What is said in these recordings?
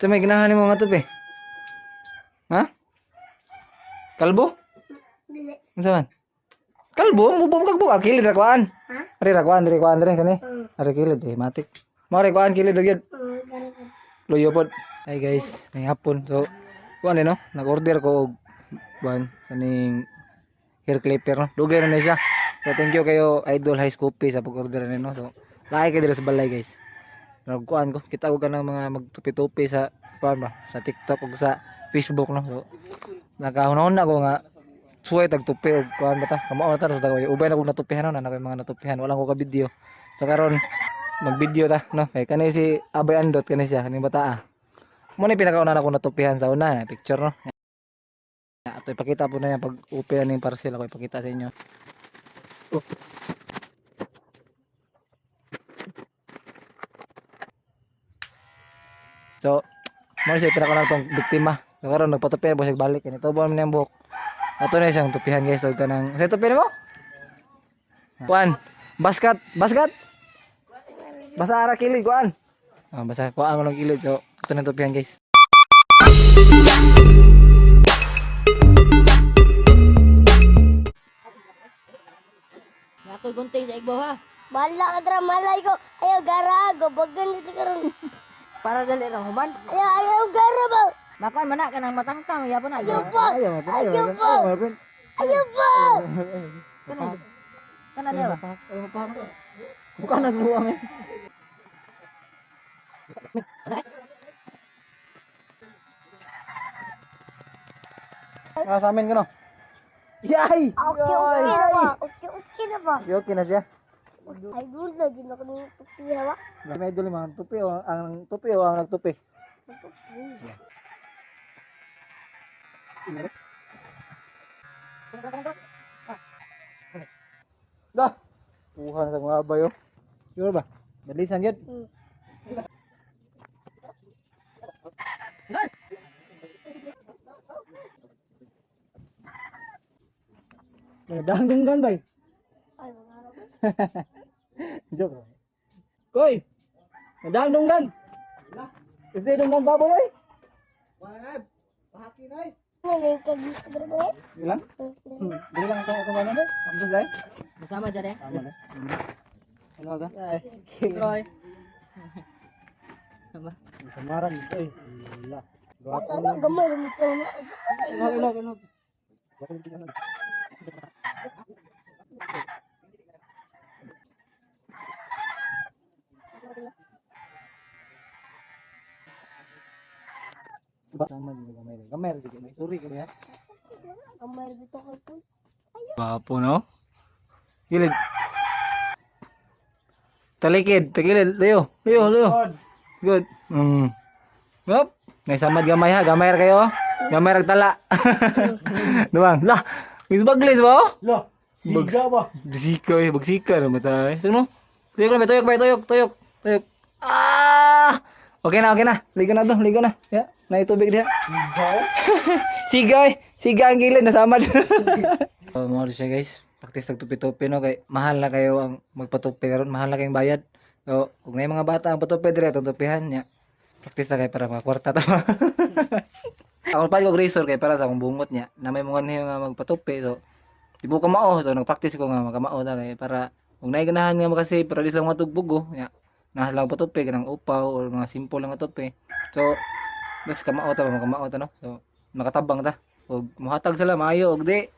Sa may ganahan nimo nga tupi? Ha? Kalbo? Dili. Unsa man? Kalbo, mubom kag buka kilid ra kuan. Ha? Ari ra kuan, diri kuan diri kani. Ari kilid eh matik. Mao ri kuan kilid gyud. Garapon. Luyo pod. Hi guys, may hapon. So, kuan eh, no, nag-order ko og kuan kaning hair clipper no. Dugay na ni siya. So, thank you kayo Idol High School sa pag-order ni no. So, lahi kay diri sa balay guys. Nagkuan ko, kita ko kanang mga magtupi-tupi sa kuan ba, sa TikTok ug sa Facebook no. So, nakahunahon na ko nga suway tag tupi og kuan ba ta. Kamao na ta sa tagay. Ubay na kog natupihan no, na na mga natupihan. Wala ko ka video. So karon mag-video ta no. Kay kani si Abay Andot kani siya kaning bata ah. Mo ni pinakauna na ko natupihan sa una, eh, picture no. Ato ipakita po na yan pag open na ning parcel ako ipakita sa inyo. Oh. So, mo siya pinakauna tong biktima. So karon nagpatupi po siya balik kini tubo man niyang buhok. Ato na siyang tupihan guys og kanang sa tupihan mo? Kuan, baskat, baskat. Basta ara kilid kuan. Ah, basta kuan mo lang kilid. So, ato na tupihan guys. Ako'y gunting sa igbo ha. Bala ka dra malay ko. Ayaw gara, gabagan dito karon. Para dali ra human. Ayaw, ayaw gara ba? Makuan man na kanang matangtang ya pa na. Ayaw po. Ayaw, Ayaw po. Ayaw po. Kana kana diya ba? Bukan nagbuang eh. Ah, sa amin ko no. Yay! Okay, okay na ba? Okay, okay na ba? Okay na siya. Ay, dul na din ako ng tupi ha ba? May idol mga tupi o ang tupi o ang nagtupi. Dah. Puha na sa mga abayo. Sure ba? Dalisan yun. Dangdunggan bay. Ay, mga harap. Joke lang. Koy! Nadangdunggan! Isdi dunggan baboy oy. Ano yung kag- dra ba? Ilang? Dili lang ako ako ano? Sampo guys. Masama dyan eh. Tama na. Ano ka? Troy. Ba? Samaran eh. La. Ano, gamay mo ito. Ano ano ano. Sama din gamay. Gamay rin gamay. Sorry kaya. Gamay dito ko po. Gwapo no? Gilid. Talikid, tagilid, layo, layo, layo. Good. Hop. May samad gamay ha, gamay ra kayo. Oh. Gamay ra tala. Duwang. Lah, is baglis ba? Oh? Lah, siga ba? Bagsika eh, bagsika na mata. Sino? Tuyok na, tuyok, tuyok, tuyok, tuyok. Ah! Okay na, okay na. Ligo na to, ligo na. Ya, naitubig diha. Siga eh. Siga ang gilid nasama. So, mga siya guys. Practice tagtupi-tupi no kay mahal na kayo ang magpatupi karon, mahal na kayong bayad. So, kung na mga bata ang patupi dire atong tupihan niya. Practice na kay para makakwarta ta. Ako pa ko razor kay para sa akong bungot niya. Na may mga niya nga magpatupi so di mo kamao so nagpractice ko nga makamao ta kay para kung naay ganahan nga makasave para di sila matugbugo ya. Na lang patupi kanang upaw or mga simple lang nga tupi. So bas kamao ta makamao ta no. So makatabang ta og muhatag sila maayo og di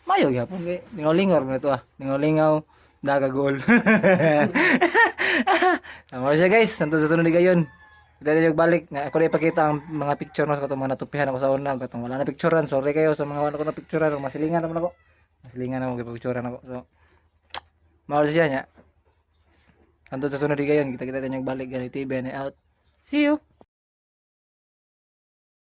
maayo gyapon kay lingaw-lingaw na to ah. Lingaw-lingaw daga goal. Tama siya guys, hantod sa sunod ni gayon. Dali yung balik na ako na ipakita ang mga picture no sa katong mga natupihan ako sa una katong wala na picturean. Sorry kayo sa mga wala ko na picturean, masilingan naman ako. Masilingan naman picturean ako. So mao siya niya. Hantod sa sunod ni gayon, kita-kita tayo balik gani TV and out. See you.